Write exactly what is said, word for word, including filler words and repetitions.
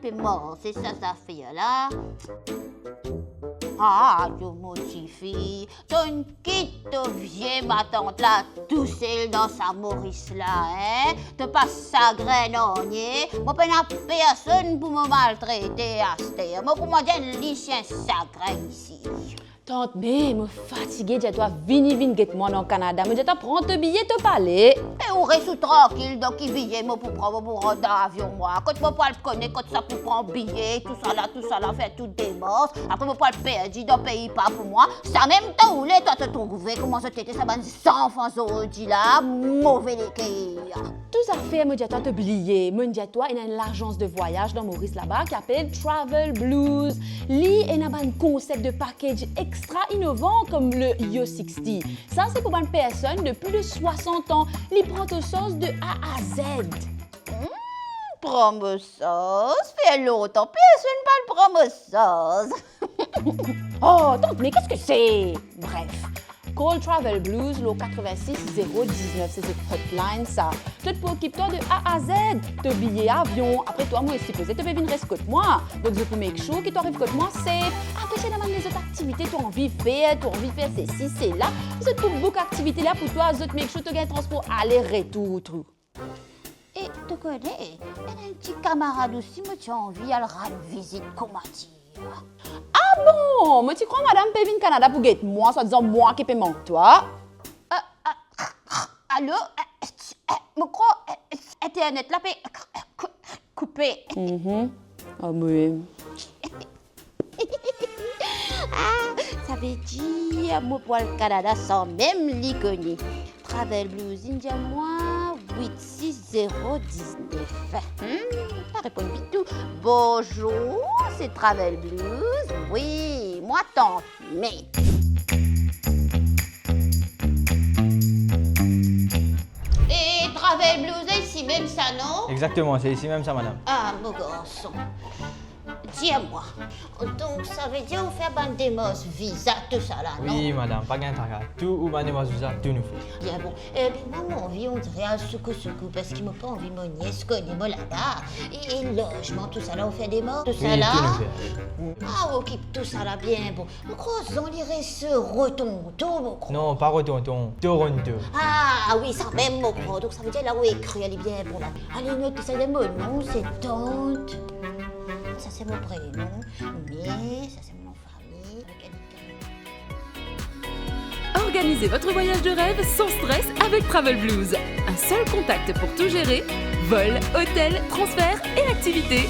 Pe marse sa zafer la. Ah, to mo tifi, to'nn kit to vie matant la tousel dan sa Moris la, hein? To pa sagrin nanye, mo pena personn pou mo maltrete aster. Mo pou manz enn lisien sagrin isi. Tant Me, mo fatige dir twa vini, vinn get mwa dan Kanada. Mo dir twa pran to biye, to pe ale. E ou res ou trankil, dan ki biye mo pou pran, mo pou rant dan avion mwa? Kot mo pou al kone kot sa pou pran biye, tousala, tousala, fer tou demars. Apre mo pou al perdi dan pei pa pou mwa. Samem tan ou le twa to trouve kouma zot ete sa bann zanfan zordi la, move leker. Tou zafer mo dir twa to bliye. Mo'nn dir twa ena enn lazans de vwayaz dan Moris laba ki apel Travel Blues. Li ena bann konsep de package extra inovan kom le Yo sixty. Sa se pou bann personn de plis de swasant an. Li pran to sarz de A a Z. Hmm, pran mo sarz? Fer lontan personn pa'nn pran mo sarz. Oh, tant Me, qu'est-ce que c'est? Bref, call Travel Blues lor quatre-vingt-six zéro dix-neuf, se zot hotline sa. Zot pou okip twa de A a Z, to biye avion, apre twa, mo sipoze to pe vinn res kot mwa. Donk zot pou make sure ki to ariv kot mwa safe. Apre si ena bann lezot aktivite to anvi fer, to anvi fer sesi, sela, zot pou book aktivite la pou twa, zot make sure to gagn transpor ale retour tou. E to kone, ena enn ti kamarad osi mo ti anvi al rann vizit, kouma dir. Ah bon? Mo ti krwar madam pe vinn Kanada pou get mwa, swadizan mwa ki pe mank twa. Ah, ah, alo? Eh, eh, mo krwar, eh, internet la pe kou-, koupe. Mhm. Ah, wi. Ah, savedir mo pou al Kanada sanmem li kone. Travel Blues, inn dir mwa wit sis zero diznef. Hmm, pa reponn ditou. Bonzour, se Travel Blues. Wi, mwa Tant Me. E Travel Blues, se isi mem sa, non? Exactement, c'est ici même ça, madame. Ah, mo garson. Dir mwa, donk savedir ou fer bann demars viza, tousala, non? Wi, madam, pa gagn traka. Tou ou bann demars viza, tou nou fer. Bien bon. Ebin, mwa, mo anvi, on dirait, al Soukou Soukou, parski mo pa anvi mo nies kone mo laba. E, e lozman, tousala, ou fer demars, tousala? Wi, tou nou fer. Ah, ou okip tousala, bien bon. Mo krwar zot li res Rotonto, mo krwar. Non, pa Rotonto, Toronto. Ah, ah wi, samem, mo krwar. Donk, savedir la ou ekrir li bien bon la. Ale, not sa, mo non, se Tant. Sa, se mo prenon. Me, sa, se mo nom de famille. Organisez votre voyage de rêve sans stress avec Travel Blues. Un seul contact pour tout gérer, vol, hôtel, transfert et activités.